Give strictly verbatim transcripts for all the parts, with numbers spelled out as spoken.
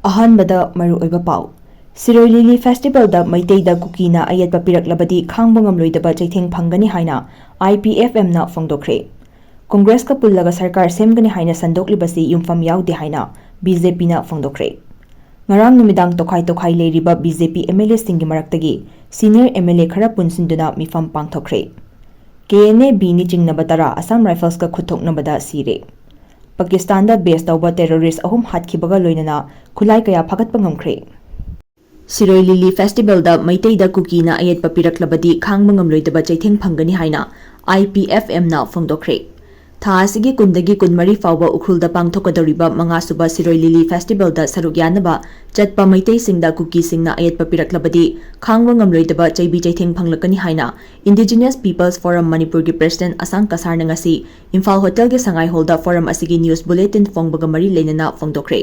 ꯑꯍꯥꯟꯕꯗ ꯃꯔꯨꯑꯣꯏꯕ ꯄꯥꯎ꯫ ꯁꯤꯔꯣꯏ ꯂꯤꯂꯤ ꯐꯦꯁꯇꯤꯚꯦꯜꯗ ꯃꯩꯇꯩꯗ ꯀꯨꯀꯤꯅ ꯑꯌꯦꯠꯄ ꯄꯤꯔꯛꯂꯕꯗꯤ ꯈꯥꯡꯕ ꯉꯝꯂꯣꯏꯗꯕ ꯆꯩꯊꯦꯡ ꯐꯪꯒꯅꯤ ꯍꯥꯏꯅ ꯑꯥꯏ ꯄꯤ ꯑꯦꯐ ꯑꯦꯝꯅ ꯐꯣꯡꯗꯣꯛꯈ꯭ꯔꯦ꯫ ꯀꯣꯡꯒ꯭ꯔꯦꯁꯀ ꯄꯨꯜꯂꯒ ꯁꯔꯀꯥꯔ ꯁꯦꯝꯒꯅꯤ ꯍꯥꯏꯅ ꯁꯟꯗꯣꯛꯂꯤꯕꯁꯤ ꯌꯨꯝꯐꯝ ꯌꯥꯎꯗꯦ ꯍꯥꯏꯅ ꯕꯤ ꯖꯦ ꯄꯤꯅ ꯐꯣꯡꯗꯣꯛꯈ꯭ꯔꯦ꯫ ꯉꯔꯥꯡ ꯅꯨꯃꯤꯗꯥꯡ ꯇꯣꯈꯥꯏ ꯇꯣꯈꯥꯏ ꯂꯩꯔꯤꯕ B J P M L ꯑꯦꯁꯤꯡꯒꯤ ꯃꯔꯛꯇꯒꯤ ꯁꯤꯅꯤꯌꯔ ꯑꯦꯝ ꯑꯦꯜ ꯑꯦ ꯈꯔ ꯄꯨꯟꯁꯤꯟꯗꯨꯅ ꯃꯤꯐꯝ ꯄꯥꯡꯊꯣꯛꯈ꯭ꯔꯦ꯫ ꯀꯦ ꯑꯦꯟ ꯑꯦ ꯕꯤꯅꯤ ꯆꯤꯡꯅꯕ ꯇꯔꯥ ꯑꯁꯥꯝ ꯔꯥꯏꯐꯜꯁꯀ ꯈꯨꯠꯊꯣꯛꯅꯕꯗ ꯁꯤꯔꯦ꯫ ꯄꯥꯀꯤꯁꯇꯥꯟꯗ ꯕꯦꯁ ꯇꯧꯕ ꯇꯦꯔꯣꯔꯤꯁ ꯑꯍꯨꯝ ꯍꯥꯠꯈꯤꯕꯒ ꯂꯣꯏꯅꯅ ꯈꯨꯠꯂꯥꯏ ꯀꯌꯥ ꯐꯥꯒꯠꯄ ꯉꯝꯈ꯭ꯔꯦ꯫ ꯁꯤꯔꯣꯏ ꯂꯤꯂꯤ ꯐꯦꯁꯇꯤꯚꯦꯜꯗ ꯃꯩꯇꯩꯗ ꯀꯨꯀꯤꯅ ꯑꯌꯦꯠꯄ ꯄꯤꯔꯛꯂꯕꯗꯤ ꯈꯥꯡꯕ ꯉꯝꯂꯣꯏꯗꯕ ꯆꯩꯊꯦꯡ ꯐꯪꯒꯅꯤ ꯍꯥꯏꯅ ꯑꯥꯏ ꯄꯤ ꯑꯦꯐ ꯑꯦꯝꯅ ꯐꯣꯡꯗꯣꯛꯈ꯭ꯔꯦ꯫ ꯊꯥ ꯑꯁꯤꯒꯤ ꯀꯨꯟꯗꯒꯤ ꯀꯨꯟꯃꯔꯤ ꯐꯥꯎꯕ ꯎꯈ꯭ꯔꯨꯜꯗ ꯄꯥꯡꯊꯣꯛꯀꯗꯧꯔꯤꯕ ꯃꯉꯥꯁꯨꯕ ꯁꯤꯔꯣꯏ ꯂꯤꯂꯤ ꯐꯦꯁꯇꯤꯚꯦꯜꯗ ꯁꯔꯨꯛ ꯌꯥꯅꯕ ꯆꯠꯄ ꯃꯩꯇꯩꯁꯤꯡꯗ ꯀꯨꯀꯤꯁꯤꯡꯅ ꯑꯌꯦꯠꯄ ꯄꯤꯔꯛꯂꯕꯗꯤ ꯈꯥꯡꯕ ꯉꯝꯂꯣꯏꯗꯕ ꯆꯩꯕꯤ ꯆꯩꯊꯦꯡ ꯐꯪꯂꯛꯀꯅꯤ ꯍꯥꯏꯅ ꯏꯟꯗꯤꯖꯤꯅꯁ ꯄꯤꯄꯜꯁ ꯐꯣꯔꯝ ꯃꯅꯤꯄꯨꯔꯒꯤ ꯄ꯭ꯔꯦꯁꯤꯗꯦꯟꯠ ꯑꯁꯥꯡ ꯀꯁꯥꯔꯅ ꯉꯁꯤ ꯏꯝꯐꯥꯜ ꯍꯣꯇꯦꯜꯒꯤ ꯁꯉꯥꯏ ꯍꯣꯜꯗ ꯐꯣꯔꯝ ꯑꯁꯤꯒꯤ ꯅ꯭ꯌꯨꯁ ꯕꯨꯂꯦꯇꯤꯟ ꯐꯣꯡꯕꯒ ꯃꯔꯤ ꯂꯩꯅꯅ ꯐꯣꯡꯗꯣꯛꯈ꯭ꯔꯦ꯫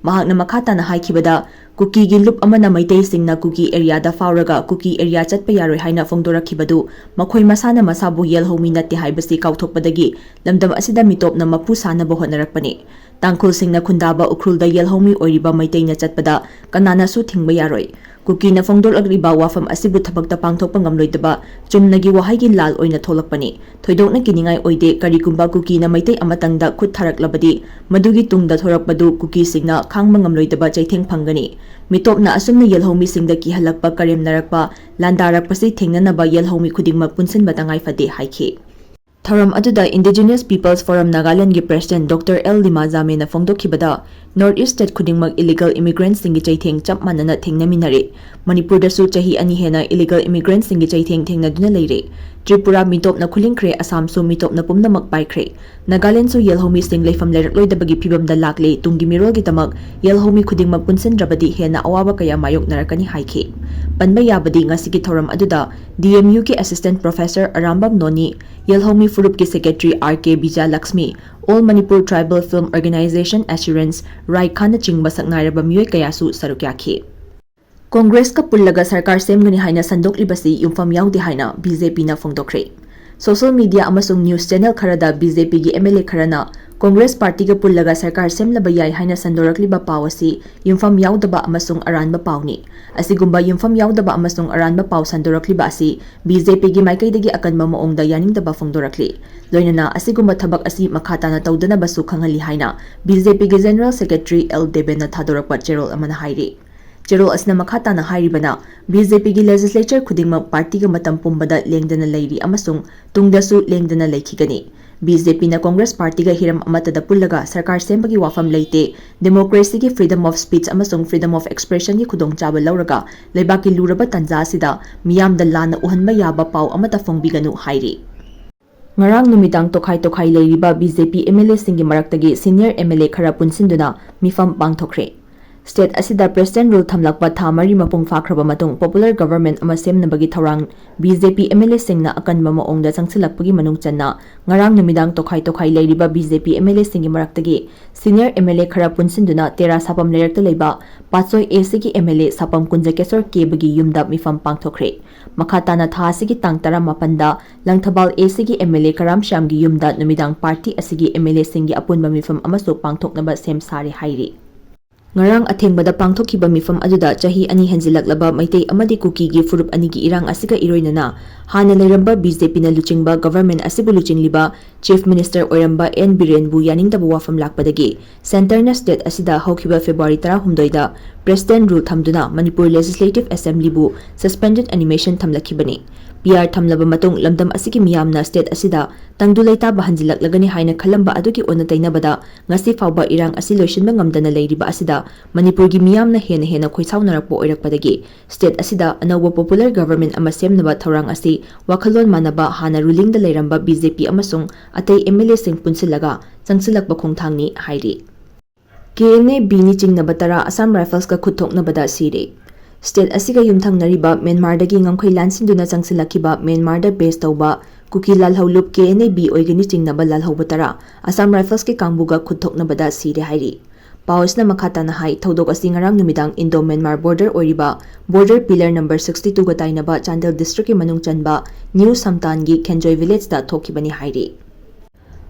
ꯃꯍꯥꯛꯅ ꯃꯈꯥ ꯇꯥꯅ ꯍꯥꯏꯈꯤꯕꯗ, ꯀꯨꯀꯤꯒꯤ ꯂꯨꯞ ꯑꯃꯅ ꯃꯩꯇꯩꯁꯤꯡꯅ ꯀꯨꯀꯤ ꯑꯦꯔꯤꯌꯥꯗ ꯐꯥꯎꯔꯒ ꯀꯨꯀꯤ ꯑꯦꯔꯤꯌꯥ ꯆꯠꯄ ꯌꯥꯔꯣꯏ ꯍꯥꯏꯅ ꯐꯣꯡꯗꯣꯔꯛꯈꯤꯕꯗꯨ ꯃꯈꯣꯏ ꯃꯁꯥꯅ ꯃꯁꯥꯕꯨ ꯌꯦꯜꯍꯧꯃꯤ ꯅꯠꯇꯦ ꯍꯥꯏꯕꯁꯤ ꯀꯥꯎꯊꯣꯛꯄꯗꯒꯤ ꯂꯝꯗꯝ ꯑꯁꯤꯗ ꯃꯤꯇꯣꯞꯅ ꯃꯄꯨ ꯁꯥꯅꯕ ꯍꯣꯠꯅꯔꯛꯄꯅꯤ꯫ ꯇꯥꯡꯈꯨꯜꯁꯤꯡꯅ ꯈꯨꯟꯗꯥꯕ ꯎꯈ꯭ꯔꯨꯜꯗ ꯌꯦꯜꯍꯧꯃꯤ ꯑꯣꯏꯔꯤꯕ ꯃꯩꯇꯩꯅ ꯆꯠꯄꯗ ꯀꯅꯥꯅꯁꯨ ꯊꯤꯡꯕ ꯌꯥꯔꯣꯏ꯫ ꯀꯨꯀꯤꯅ ꯐꯣꯡꯗꯣꯔꯛꯂꯤꯕ ꯋꯥꯐꯝ ꯑꯁꯤꯕꯨ ꯊꯕꯛꯇ ꯄꯥꯡꯊꯣꯛꯄ ꯉꯝꯂꯣꯏꯗꯕ ꯆꯨꯝꯅꯒꯤ ꯋꯥꯍꯩꯒꯤ ꯂꯥꯜ ꯑꯣꯏꯅ ꯊꯣꯛꯂꯛꯄꯅꯤ꯫ ꯊꯣꯏꯗꯣꯛꯅ ꯀꯤꯅꯤꯡꯉꯥꯏ ꯑꯣꯏꯗꯦ꯫ ꯀꯔꯤꯒꯨꯝꯕ ꯀꯨꯀꯤꯅ ꯃꯩꯇꯩ ꯑꯃꯇꯪꯗ ꯈꯨꯠ ꯊꯥꯔꯛꯂꯕꯗꯤ, ꯃꯗꯨꯒꯤ ꯇꯨꯡꯗ ꯊꯣꯔꯛꯄꯗꯨ ꯀꯨꯀꯤꯁꯤꯡꯅ ꯈꯥꯡꯕ ꯉꯝꯂꯣꯏꯗꯕ ꯆꯩꯊꯦꯡ ꯐꯪꯒꯅꯤ꯫ ꯃꯤꯇꯣꯞꯅ ꯑꯁꯨꯝꯅ ꯌꯦꯜꯍꯧꯃꯤꯁꯤꯡꯗ ꯀꯤꯍꯜꯂꯛꯄ, ꯀꯔꯦꯝꯅꯔꯛꯄ, ꯂꯥꯟꯗꯥꯔꯛꯄꯁꯤ ꯊꯦꯡꯅꯅꯕ ꯌꯦꯜꯍꯧꯃꯤ ꯈꯨꯗꯤꯡꯃꯛ ꯄꯨꯟꯁꯤꯟꯕ ꯇꯉꯥꯏ ꯐꯗꯦ ꯍꯥꯏꯈꯤ꯫ ꯊꯧꯔꯝ ꯑꯗꯨꯗ ꯏꯟꯗꯤꯖꯤꯅꯁ ꯄꯤꯄꯜꯁ ꯐꯣꯔꯝ ꯅꯥꯒꯥꯂꯦꯟꯗꯒꯤ ꯄ꯭ꯔꯦꯁꯤꯗꯦꯟꯠ ꯗꯣꯛꯇꯔ ꯑꯦꯜ ꯂꯤꯃꯥꯖꯥꯃꯦꯅ ꯐꯣꯡꯗꯣꯛꯈꯤꯕꯗ, ꯅꯣꯔꯠ ꯏꯁꯠ ꯁ꯭ꯇꯦꯠ ꯈꯨꯗꯤꯡꯃꯛ ꯏꯂꯤꯒꯦꯜ ꯏꯃꯤꯒ꯭ꯔꯦꯟꯠꯁꯤꯡꯒꯤ ꯆꯩꯊꯦꯡ ꯆꯞ ꯃꯥꯟꯅꯅ ꯊꯦꯡꯅꯃꯤꯟꯅꯔꯦ꯫ ꯃꯅꯤꯄꯨꯔꯗꯁꯨ ꯆꯍꯤ ꯑꯅꯤ ꯍꯦꯟꯅ ꯏꯂꯤꯒꯦꯜ ꯏꯃꯤꯒ꯭ꯔꯦꯟꯠꯁꯤꯡꯒꯤ ꯆꯩꯊꯦꯡ ꯊꯦꯡꯅꯗꯨꯅ ꯂꯩꯔꯦ꯫ ꯇ꯭ꯔꯤꯄꯨꯔꯥ ꯃꯤꯇꯣꯞꯅ ꯈꯨꯂꯤꯡꯈ꯭ꯔꯦ, ꯑꯁꯥꯝꯁꯨ ꯃꯤꯇꯣꯞꯅ ꯄꯨꯝꯅꯃꯛ ꯄꯥꯏꯈ꯭ꯔꯦ꯫ ꯅꯥꯒꯥꯂꯦꯟꯗꯁꯨ ꯌꯦꯜꯍꯧꯃꯤꯁꯤꯡ ꯂꯩꯐꯝ ꯂꯩꯔꯛꯂꯣꯏꯗꯕꯒꯤ ꯐꯤꯕꯝꯗ ꯂꯥꯛꯂꯦ꯫ ꯇꯨꯡꯒꯤ ꯃꯤꯔꯣꯜꯒꯤꯗꯃꯛ ꯌꯦꯜꯍꯧꯃꯤ ꯈꯨꯗꯤꯡꯃꯛ ꯄꯨꯟꯁꯤꯟꯗ꯭ꯔꯕꯗꯤ ꯍꯦꯟꯅ ꯑꯋꯥꯕ ꯀꯌꯥ ꯃꯥꯌꯣꯛꯅꯔꯛꯀꯅꯤ ꯍꯥꯏꯈꯤ꯫ ꯄꯟꯕ ꯌꯥꯕꯗꯤ, ꯉꯁꯤꯒꯤ ꯊꯧꯔꯝ ꯑꯗꯨꯗ ꯗꯤ ꯑꯦꯝ ꯌꯨꯒꯤ ꯑꯦꯁꯤꯁꯇꯦꯟꯠ ꯄ꯭ꯔꯣꯐꯦꯁꯔ ꯑꯔꯥꯝꯕꯝ ꯅꯣꯅꯤ, ꯌꯦꯜꯍꯧꯃꯤ ꯐꯨꯔꯨꯞꯀꯤ secretary R K Bijay Lakshmi, all Manipur tribal film organisation ꯑꯦꯁꯨꯔꯦꯟꯁ, ꯔꯥꯏꯈꯥꯅꯆꯤꯡꯕ ꯁꯛꯅꯥꯏꯔꯕ ꯃꯤꯑꯣꯏ ꯀꯌꯥꯁꯨ ꯁꯔꯨꯛ ꯌꯥꯈꯤ꯫ ꯀꯣꯡꯒ꯭ꯔꯦꯁꯀ ꯄꯨꯜꯂꯒ ꯁꯔꯀꯥꯔ ꯁꯦꯝꯒꯅꯤ ꯍꯥꯏꯅ ꯁꯟꯗꯣꯛꯂꯤꯕꯁꯤ ꯌꯨꯝꯐꯝ ꯌꯥꯎꯗꯦ ꯍꯥꯏꯅ ꯕꯤ ꯖꯦ ꯄꯤꯅ ꯐꯣꯡꯗꯣꯛꯈ꯭ꯔꯦ꯫ Social media ꯑꯃꯁꯨꯡ news channel ꯈꯔꯗ BJPꯒꯤ MLA ꯈꯔꯅ Congress partyꯒ ꯄꯨꯜꯂꯒ ꯁꯔꯀꯥꯔ ꯁꯦꯝꯂꯕ ꯌꯥꯏ ꯍꯥꯏꯅ ꯁꯟꯗꯣꯔꯛꯂꯤꯕ ꯄꯥꯎ ꯑꯁꯤ ꯌꯨꯝꯐꯝ ꯌꯥꯎꯗꯕ ꯑꯃꯁꯨꯡ ꯑꯔꯥꯟꯕ ꯄꯥꯎꯅꯤ꯫ ꯑꯁꯤꯒꯨꯝꯕ ꯌꯨꯝꯐꯝ ꯌꯥꯎꯗꯕ ꯑꯃꯁꯨꯡ ꯑꯔꯥꯟꯕ ꯄꯥꯎ ꯁꯟꯗꯣꯔꯛꯂꯤꯕ ꯑꯁꯤ BJPꯒꯤ ꯃꯥꯏꯀꯩꯗꯒꯤ ꯑꯀꯟꯕ ꯃꯑꯣꯡꯗ ꯌꯥꯅꯤꯡꯗꯕ ꯐꯣꯡꯗꯣꯔꯛꯂꯤ꯫ ꯂꯣꯏꯅꯅ ꯑꯁꯤꯒꯨꯝꯕ ꯊꯕꯛ ꯑꯁꯤ ꯃꯈꯥ ꯇꯥꯅ ꯇꯧꯗꯅꯕꯁꯨ ꯈꯪꯍꯜꯂꯤ ꯍꯥꯏꯅ BJPꯒꯤ General Secretary ꯑꯦꯜ ꯗꯦꯕꯦꯟꯅ ꯊꯥꯗꯣꯔꯛꯄ ꯆꯦꯔꯣꯜ ꯑꯃꯅ ꯍꯥꯏꯔꯤ꯫ ꯆꯦꯔꯣꯜ ꯑꯁꯤꯅ ꯃꯈꯥ ꯇꯥꯅ ꯍꯥꯏꯔꯤꯕꯅ, BJPꯒꯤ legislature ꯈꯨꯗꯤꯡꯃꯛ partyꯒ ꯃꯇꯝ ꯄꯨꯝꯕꯗ ꯂꯦꯡꯗꯅ ꯂꯩꯔꯤ ꯑꯃꯁꯨꯡ ꯇꯨꯡꯗꯁꯨ ꯂꯦꯡꯗꯅ ꯂꯩꯈꯤꯒꯅꯤ꯫ BJPꯅ Congress partyꯒ ꯍꯤꯔꯝ ꯑꯃꯠꯇꯗ ꯄꯨꯜꯂꯒ ꯁꯔꯀꯥꯔ ꯁꯦꯝꯕꯒꯤ ꯋꯥꯐꯝ ꯂꯩꯇꯦ꯫ Democracyꯒꯤ freedom of speech ꯑꯃꯁꯨꯡ freedom of expressionꯒꯤ ꯈꯨꯗꯣꯡꯆꯥꯕ ꯂꯧꯔꯒ ꯂꯩꯕꯥꯛꯀꯤ ꯂꯨꯔꯕ ꯇꯥꯟꯖꯥ ꯑꯁꯤꯗ ꯃꯤꯌꯥꯝꯗ ꯂꯥꯟꯅ ꯎꯍꯟꯕ ꯌꯥꯕ ꯄꯥꯎ ꯑꯃꯠꯇ ꯐꯣꯡꯕꯤꯒꯅꯨ ꯍꯥꯏꯔꯤ꯫ ꯉꯔꯥꯡ ꯅꯨꯃꯤꯗꯥꯡ ꯇꯣꯈꯥꯏ ꯇꯣꯈꯥꯏ ꯂꯩꯔꯤꯕ BJP MLAꯁꯤꯡꯒꯤ ꯃꯔꯛꯇꯒꯤ senior MLA ꯈꯔ ꯄꯨꯟꯁꯤꯟꯗꯨꯅ ꯃꯤꯐꯝ ꯄꯥꯡꯊꯣꯛꯈ꯭ꯔꯦ꯫ State ꯑꯁꯤꯗ President rule ꯊꯝꯂꯛꯄ ꯊꯥ ꯃꯔꯤ ꯃꯄꯨꯡ ꯐꯥꯈ꯭ꯔꯕ ꯃꯇꯨꯡ popular government ꯑꯃ ꯁꯦꯝꯅꯕꯒꯤ ꯊꯧꯔꯥꯡ BJP MLAꯁꯤꯡꯅ ꯑꯀꯟꯕ ꯃꯑꯣꯡꯗ ꯆꯪꯁꯤꯜꯂꯛꯄꯒꯤ ꯃꯅꯨꯡ ꯆꯟꯅ ꯉꯔꯥꯡ ꯅꯨꯃꯤꯗꯥꯡ ꯇꯣꯈꯥꯏ ꯇꯣꯈꯥꯏ ꯂꯩꯔꯤꯕ BJP MLAꯁꯤꯡꯒꯤ ꯃꯔꯛꯇꯒꯤ senior MLA ꯈꯔ ꯄꯨꯟꯁꯤꯟꯗꯨꯅ ꯇꯦꯔꯥ ꯁꯥꯐꯝ ꯂꯩꯔꯛꯇ ꯂꯩꯕ ꯄꯥꯠꯁꯣꯏ ACꯒꯤ MLA ꯁꯥꯐꯝ ꯀꯨꯟꯖꯀꯦꯁꯣꯔ ꯀꯦꯕꯒꯤ ꯌꯨꯝꯗ ꯃꯤꯐꯝ ꯄꯥꯡꯊꯣꯛꯈ꯭ꯔꯦ꯫ ꯃꯈꯥ ꯇꯥꯅ ꯊꯥ ꯑꯁꯤꯒꯤ ꯇꯥꯡ ꯇꯔꯥꯃꯥꯄꯟꯗ ꯂꯪꯊꯕꯥꯜ ACꯒꯤ MLA ꯀꯔꯥꯝ ꯁ꯭ꯌꯥꯝꯒꯤ ꯌꯨꯝꯗ ꯅꯨꯃꯤꯗꯥꯡ party ꯑꯁꯤꯒꯤ MLAꯁꯤꯡꯒꯤ ꯑꯄꯨꯟꯕ ꯃꯤꯐꯝ ꯑꯃꯁꯨ ꯄꯥꯡꯊꯣꯛꯅꯕ ꯁꯦꯝ ꯁꯥꯔꯦ ꯍꯥꯏꯔꯤ꯫ ꯉꯔꯥꯡ ꯑꯊꯦꯡꯕꯗ ꯄꯥꯡꯊꯣꯛꯈꯤꯕ ꯃꯤꯐꯝ ꯑꯗꯨꯗ ꯆꯍꯤ ꯑꯅꯤ ꯍꯦꯟꯖꯤꯜꯂꯛꯂꯕ ꯃꯩꯇꯩ ꯑꯃꯗꯤ ꯀꯨꯀꯤꯒꯤ ꯐꯨꯔꯨꯞ ꯑꯅꯤꯒꯤ ꯏꯔꯥꯡ ꯑꯁꯤꯒ ꯏꯔꯣꯏꯅꯅ ꯍꯥꯟꯅ ꯂꯩꯔꯝꯕ BJPꯅ ꯂꯨꯆꯤꯡꯕ government ꯑꯁꯤꯕꯨ ꯂꯨꯆꯤꯡꯂꯤꯕ Chief Minister ꯑꯣꯏꯔꯝꯕ ꯑꯦꯟ ꯕꯤꯔꯦꯟꯕꯨ ꯌꯥꯅꯤꯡꯗꯕ ꯋꯥꯐꯝ ꯂꯥꯛꯄꯗꯒꯤ Centreꯅ state ꯑꯁꯤꯗ ꯍꯧꯈꯤꯕ February ꯇꯔꯥꯍꯨꯝꯗꯣꯏꯗ President rule ꯊꯝꯗꯨꯅ Manipur Legislative Assemblyꯕꯨ suspended animation ꯊꯝꯂꯛꯈꯤꯕꯅꯤ꯫ PR ꯊꯝꯂꯕ ꯃꯇꯨꯡ ꯂꯝꯗꯝ ꯑꯁꯤꯒꯤ ꯃꯤꯌꯥꯝꯅ state ꯑꯁꯤꯗ ꯇꯪꯗꯨ ꯂꯩꯇꯥꯕ ꯍꯟꯖꯤꯜꯂꯛꯂꯒꯅꯤ ꯍꯥꯏꯅ ꯈꯜꯂꯝꯕ ꯑꯗꯨꯒꯤ ꯑꯣꯟꯅ ꯇꯩꯅꯕꯗ ꯉꯁꯤ ꯐꯥꯎꯕ ꯏꯔꯥꯡ ꯑꯁꯤ ꯂꯣꯏꯁꯤꯟꯕ ꯉꯝꯗꯅ ꯂꯩꯔꯤꯕ ꯑꯁꯤꯗ ꯃꯅꯤꯄꯨꯔꯒꯤ ꯃꯤꯌꯥꯝꯅ ꯍꯦꯟꯅ ꯍꯦꯟꯅ ꯈꯣꯏꯁꯥꯎꯅꯔꯛꯄ ꯑꯣꯏꯔꯛꯄꯗꯒꯤ state ꯑꯁꯤꯗ ꯑꯅꯧꯕ popular government ꯑꯃ ꯁꯦꯝꯅꯕ ꯊꯧꯔꯥꯡ ꯑꯁꯤ ꯋꯥꯈꯜꯂꯣꯟ ꯃꯥꯟꯅꯕ ꯍꯥꯟꯅ rulingꯗ ꯂꯩꯔꯝꯕ BJP ꯑꯃꯁꯨꯡ ꯑꯇꯩ MLAꯁꯤꯡ ꯄꯨꯟꯁꯤꯜꯂꯒ ꯆꯪꯁꯤꯜꯂꯛꯄ ꯈꯣꯡꯊꯥꯡꯅꯤ ꯍꯥꯏꯔꯤ꯫ KNA Bꯅꯤ ꯆꯤꯡꯅꯕ ꯇꯔꯥ Assam Riflesꯀ ꯈꯨꯠ ꯊꯣꯛꯅꯕꯗ ꯁꯤꯔꯦ꯫ State ꯑꯁꯤꯒ ꯌꯨꯝꯊꯪꯅꯔꯤꯕ ꯃ꯭ꯌꯥꯟꯃꯥꯔꯗꯒꯤ ꯉꯝꯈꯩ ꯂꯥꯟꯁꯤꯟꯗꯨꯅ ꯆꯪꯁꯤꯜꯂꯛꯈꯤꯕ ꯃ꯭ꯌꯥꯟꯃꯥꯔꯗ base ꯇꯧꯕ ꯀꯨꯀꯤ ꯂꯥꯜꯍꯧꯂꯨꯞ KNA B ꯑꯣꯏꯒꯅꯤ ꯆꯤꯡꯅꯕ ꯂꯥꯜꯍꯧꯕ ꯇꯔꯥ Assam Riflesꯀꯤ ꯀꯥꯡꯕꯨꯒ ꯈꯨꯠ ꯊꯣꯛꯅꯕꯗ ꯁꯤꯔꯦ ꯍꯥꯏꯔꯤ꯫ ꯄꯥꯎ ꯑꯁꯤꯅ ꯃꯈꯥ ꯇꯥꯅ ꯍꯥꯏ, ꯊꯧꯗꯣꯛ ꯑꯁꯤ ꯉꯔꯥꯡ ꯅꯨꯃꯤꯗꯥꯡ Indo-Myanmar border ꯑꯣꯏꯔꯤꯕ border pillar number sixty two ꯒ ꯇꯥꯏꯅꯕ ꯆꯥꯟꯗꯦꯜ district ꯀꯤ ꯃꯅꯨꯡ ꯆꯟꯕ New Samtan ꯒꯤ Khenjoi village ꯇ ꯊꯣꯛꯈꯤꯕꯅꯤ ꯍꯥꯏꯔꯤ꯫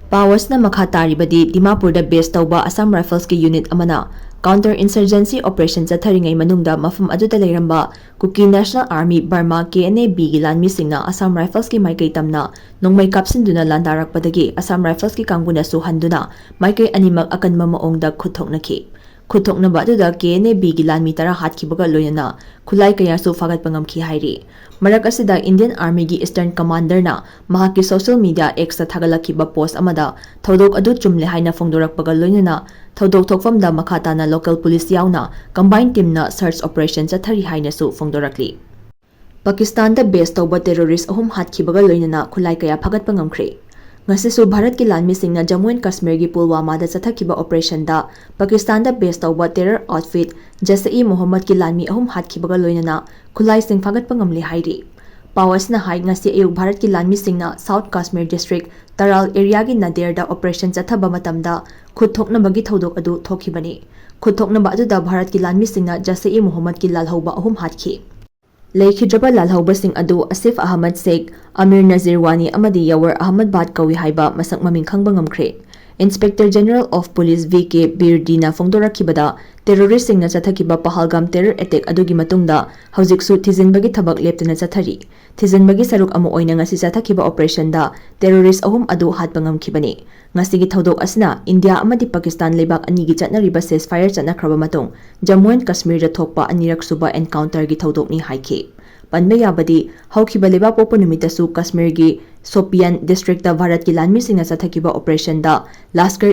ꯄꯥꯎ ꯑꯁꯤꯅ ꯃꯈꯥ ꯇꯥꯔꯤꯕꯗꯤ, ꯗꯤꯃꯥꯄꯨꯔꯗ base ꯇꯧꯕ Assam Rifles ꯀꯤ unit ꯑꯃꯅ counter insurgency operation ꯆꯠꯊꯔꯤꯉꯩ ꯃꯅꯨꯡꯗ ꯃꯐꯝ ꯑꯗꯨꯗ ꯂꯩꯔꯝꯕ Kuki National Army Burma, K N A B ꯒꯤ ꯂꯥꯟꯃꯤꯁꯤꯡꯅ Assam Rifles ꯀꯤ ꯃꯥꯏꯀꯩ ꯇꯝꯅ ꯅꯣꯡꯃꯩ ꯀꯥꯞꯁꯤꯟꯗꯨꯅ ꯂꯥꯟꯗꯥꯔꯛꯄꯗꯒꯤ Assam Rifles ꯀꯤ ꯀꯥꯡꯕꯨꯅꯁꯨ ꯍꯟꯗꯨꯅ ꯃꯥꯏꯀꯩ ꯑꯅꯤꯃꯛ ꯑꯀꯟꯕ ꯃꯑꯣꯡꯗ ꯈꯨꯠ ꯊꯣꯛꯅꯈꯤ꯫ ꯈꯨꯠ ꯊꯣꯛꯅꯕ ꯑꯗꯨꯗ K N A B ꯒꯤ ꯂꯥꯟꯃꯤ ꯇꯔꯥ ꯍꯥꯠꯈꯤꯕꯒ ꯂꯣꯏꯅꯅ ꯈꯨꯠꯂꯥꯏ ꯀꯌꯥꯁꯨ ꯐꯥꯒꯠꯄ ꯉꯝꯈꯤ ꯍꯥꯏꯔꯤ꯫ ꯃꯔꯛ ꯑꯁꯤꯗ Indian Army ꯒꯤ Eastern Commander ꯅ ꯃꯍꯥꯛꯀꯤ social media X ꯇ ꯊꯥꯒꯠꯂꯛꯈꯤꯕ post ꯑꯃꯗ ꯊꯧꯗꯣꯛ ꯑꯗꯨ ꯆꯨꯝꯂꯦ ꯍꯥꯏꯅ ꯐꯣꯡꯗꯣꯔꯛꯄꯒ ꯂꯣꯏꯅꯅ ꯊꯧꯗꯣꯛ ꯊꯣꯛꯐꯝꯗ ꯃꯈꯥ ꯇꯥꯅ local police ꯌꯥꯎꯅ combined team ꯅ search operation ꯆꯠꯊꯔꯤ ꯍꯥꯏꯅꯁꯨ ꯐꯣꯡꯗꯣꯔꯛꯂꯤ꯫ ꯄꯥꯀꯤꯁꯇꯥꯟꯗ base ꯇꯧꯕ terrorist ꯑꯍꯨꯝ ꯍꯥꯠꯈꯤꯕꯒ ꯂꯣꯏꯅꯅ ꯈꯨꯠꯂꯥꯏ ꯀꯌꯥ ꯐꯥꯒꯠꯄ ꯉꯝꯈ꯭ꯔꯦ꯫ ꯉꯁꯤꯁꯨ ꯚꯥꯔꯠꯀꯤ ꯂꯥꯟꯃꯤꯁꯤꯡꯅ Jammu and Kashmir ꯒꯤ ꯄꯨꯜꯋꯥꯃꯥꯗ ꯆꯠꯊꯈꯤꯕ operation ꯗ ꯄꯥꯀꯤꯁꯇꯥꯟꯗ base ꯇꯧꯕ terror outfit Jaish-e-Mohammed ꯀꯤ ꯂꯥꯟꯃꯤ ꯑꯍꯨꯝ ꯍꯥꯠꯈꯤꯕꯒ ꯂꯣꯏꯅꯅ ꯈꯨꯠꯂꯥꯏꯁꯤꯡ ꯐꯥꯒꯠꯄ ꯉꯝꯂꯦ ꯍꯥꯏꯔꯤ꯫ ꯄꯥꯎ ꯑꯁꯤꯅ ꯍꯥꯏ, ꯉꯁꯤ ꯑꯌꯨꯛ ꯚꯥꯔꯠꯀꯤ ꯂꯥꯟꯃꯤꯁꯤꯡꯅ South Kashmir district Taral area ꯒꯤ Nader ꯗ operation ꯆꯠꯊꯕ ꯃꯇꯝꯗ ꯈꯨꯠ ꯊꯣꯛꯅꯕꯒꯤ ꯊꯧꯗꯣꯛ ꯑꯗꯨ ꯊꯣꯛꯈꯤꯕꯅꯤ꯫ ꯈꯨꯠ ꯊꯣꯛꯅꯕ ꯑꯗꯨꯗ ꯚꯥꯔꯠꯀꯤ ꯂꯥꯟꯃꯤꯁꯤꯡꯅ Jaish-e-Mohammed ꯀꯤ ꯂꯥꯜꯍꯧꯕ ꯑꯍꯨꯝ ꯍꯥꯠꯈꯤ꯫ ꯂꯩꯈꯤꯗ꯭ꯔꯕ ꯂꯥꯜꯍꯧꯕꯁꯤꯡ ꯑꯗꯨ ꯑꯁꯤꯐ ꯑꯍꯃꯗ ꯁꯦꯈ, ꯑꯃꯤꯔ ꯅꯖꯤꯔ ꯋꯥꯅꯤ ꯑꯃꯗꯤ ꯌꯥꯋꯔ ꯑꯍꯃꯗ ꯕꯥꯠ ꯀꯧꯏ ꯍꯥꯏꯕ ꯃꯁꯛ ꯃꯃꯤꯡ ꯈꯪꯕ ꯉꯝꯈ꯭ꯔꯦ꯫ Inspector General of Police V K ꯕꯤꯔꯗꯤꯅ ꯐꯣꯡꯗꯣꯔꯛꯈꯤꯕꯗ, terrorist ꯁꯤꯡꯅ ꯆꯠꯊꯈꯤꯕ ꯄꯍꯜꯒꯥꯝ terror attack ꯑꯗꯨꯒꯤ ꯃꯇꯨꯡꯗ ꯍꯧꯖꯤꯛꯁꯨ ꯊꯤꯖꯤꯟꯕꯒꯤ ꯊꯕꯛ ꯂꯦꯞꯇꯅ ꯆꯠꯊꯔꯤ꯫ ꯊꯤꯖꯤꯟꯕꯒꯤ ꯁꯔꯨꯛ ꯑꯃ ꯑꯣꯏꯅ ꯉꯁꯤ ꯆꯠꯊꯈꯤꯕ operation ꯗ terrorist ꯑꯍꯨꯝ ꯑꯗꯨ ꯍꯥꯠꯄ ꯉꯝꯈꯤꯕꯅꯤ꯫ ꯉꯁꯤꯒꯤ ꯊꯧꯗꯣꯛ ꯑꯁꯤꯅ ꯏꯟꯗꯤꯌꯥ ꯑꯃꯗꯤ ꯄꯥꯀꯤꯁꯇꯥꯟ ꯂꯩꯕꯥꯛ ꯑꯅꯤꯒꯤ ꯆꯠꯅꯔꯤꯕ ceasefire ꯆꯠꯅꯈ꯭ꯔꯕ ꯃꯇꯨꯡ Jammu and Kashmir ꯗ ꯊꯣꯛꯄ ꯑꯅꯤꯔꯛ ꯁꯨꯕ encounter ꯒꯤ ꯊꯧꯗꯣꯛꯅꯤ ꯍꯥꯏꯈꯤ꯫ ꯄꯟꯕ ꯌꯥꯕꯗꯤ, ꯍꯧꯈꯤꯕ ꯂꯩꯕꯥꯛꯄꯣꯛꯄ ꯅꯨꯃꯤꯠꯇꯁꯨ ꯀꯁꯃꯤꯔꯒꯤ ꯁꯣꯄꯤꯌꯥꯟ district ꯇ ꯚꯥꯔꯠꯀꯤ ꯂꯥꯟꯃꯤꯁꯤꯡꯅ ꯆꯠꯊꯈꯤꯕ operation ꯗ ꯂꯥꯁꯀꯔ